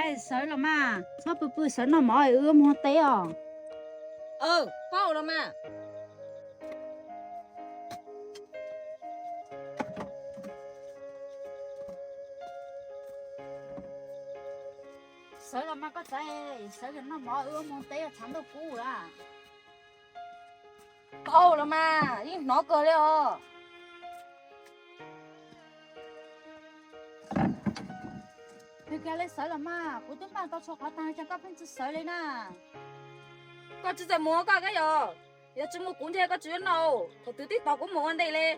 Sawv los mas, txhob pw pw, sawv noj mov wb mus teb os. Paub los mas. Sawv los mas koj txiv, sawv noj mov wb mus teb, tshav ntuj kub lawm. Paub los mas, yeej hnov kawg li os. Nws kiag li, sawv los mas, kuv twb npaj tau txhua qhov tag, cas koj pheej tsis sawv li na? Koj tsis txawj mus koj kab yog, yog tsis mus kuv ntshe koj tsis yuav noj, thaum twg tib tos kuv mus ua ntej li.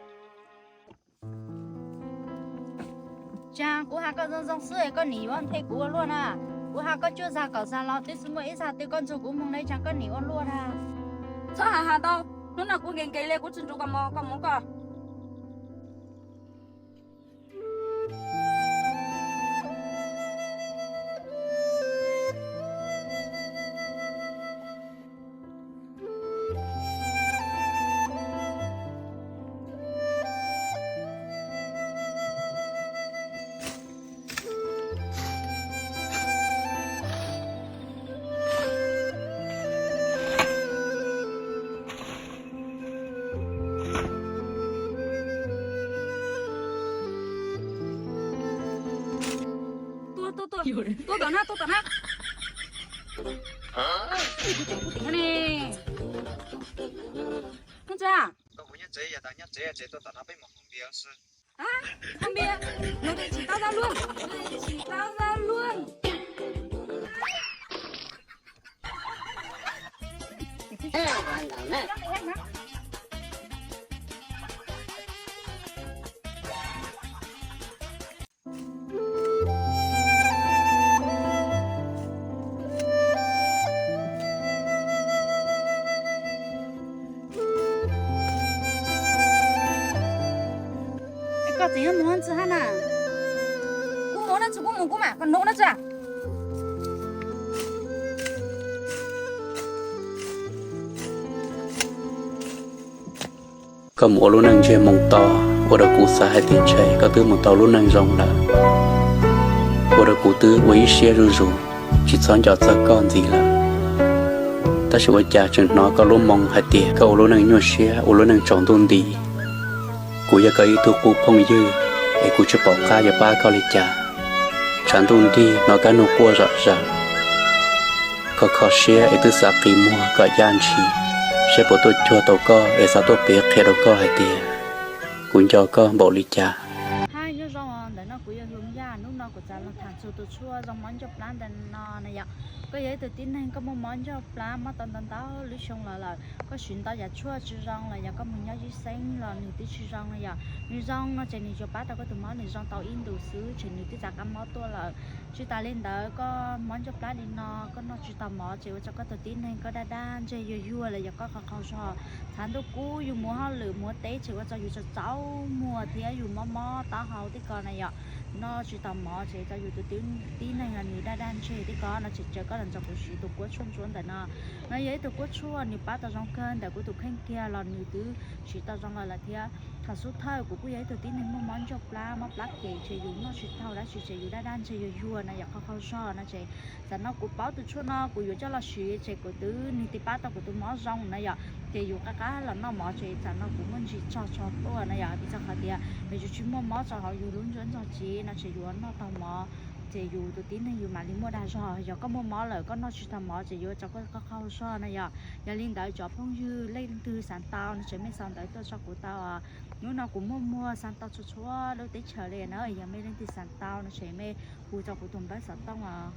Tsam kuv has koj zoo zoo xwb es koj nim yuav nthe kuv ua luaj na. Kuv has koj cuaj zag kaum zag los twb tsis muaj ib zag twg koj nrog kuv mus li, tsam koj nim ua luaj na. Txhob has has ntau, hnub no kuv nkees nkees li kuv tsis nrug koj mus, koj mus koj. Tua, tua, tua, tua tom na, tua tom na. Kuv tseem kuv tim ne. Koj tsa. Koj mus nyob tsev, yog tas nyob tsev ces tuaj tom no peb mus hoo npias xwb. Hoo npias? Nws tsis tau zab luag, tsis tau zab luag. Koj tseem yuav mus ntxiv hab na? Kuv mus no tsis, kuv mus kuv mam, koj hnov no tsis? Koj mus ua lub neej ntsej muag to, ua rau kuv xav hais tias ntshe koj twb mus tau lub neej zoo lawm, ua rau kuv twb ua ib siab zuj zus, tsis txhob nco txog koj ntxiv lawm. Tab sis ua cas tseem hnov koj lub moo hais tias koj ua lub neej nyuaj siab, ua lub neej tsaus ntuj nti. Kuv yog koj ib tug qub phooj ywg, es kuv tsis pom qab yuav pab koj li cas. Tshav ntuj nrig hnov kab nug quaj zom zaws, kho kho siab es twb xav qi muag kom yaj ntshis, seb puas tuaj cuag tau koj es xav tuaj piav qhia rau koj hais tias kuv nco koj npaum li cas. Hab nyob zoo, ntawm no kuv yog Hloov Yaj. Hnub no kuv txav los tham txug tus tshuaj zoo mob ncauj plab ntawm no na yom. Koj yog ib tug tib neeg koj muaj mob ncauj plab mob tau ntau ntau lub xyoo los lawm, koj siv ntau yam tshuaj tsis zoo los yog koj mus nyob ib xeeb los nws twb tsis zoo na yom. Nws zoo no ces nws yuav pab tau koj tus mob nws zoo tau ib ntus xwb ces nws twb txav qab mob tuaj lawm. Tsis tas li ntawd, koj mob ncauj plab li no, koj noj tsis tau mov ces ua rau koj tus tib neeg koj daj daj ntseg yuag yuag los yog koj qaug qaug zog. Txhav ntuj kub yus mus hauj lwm mus ua teb ces ua rau yus tsaus tsaus muag thiab yus mob mob taub hau tib ko na yom. Noj tsis tau mov ces ua rau yus tus tib neeg los nws daj daj ntseg tib ko no ces caw koj los nrog kuv siv tus kuab tshuaj ntsuab ntawm no. No yog ib tug kuab tshuaj nws pab tau zoo kawg ntawm kuv tus kheej kiag los nws twb siv tau zoo los lawm thiab. Thaum xub thawj kuv kuj yog ib tug tib neeg muaj mob ncauj plab, mob plab kev ces yus noj tsis tau dab tsi ces yus daj daj ntseg yuag yuag na yom, qaug qaug zog no ces tam no kuv paub tus tshuaj no kuv yuav coj los siv ces kuv twb nws twb pab tau kuv tus mob zoo na yom. Ces yus qab qab los noj mov ces tam no kuv muaj ntsis tsog tsho tuaj na yom, vim rau qhov tias yus tsis muaj mob rau hauv yus lub ntsuab ntxog tsiv no ces yus noj tau mov ces yus tus tib neeg yus mam li muaj dag zog. Yog koj muaj mob lawm koj noj tsis tau mov ces yuav ua rau koj qaug qaug zog na yom. Yog li ntawd cov phooj ywg leej twg xav tau no ces mej sau ntawv tuaj rau kuv tau. Hnub no kuv muaj muag xav tau txhua txhua lub teb chaws li na, yog mej leej twg xav tau no ces mej hu rau kuv tus npawb xov tooj os.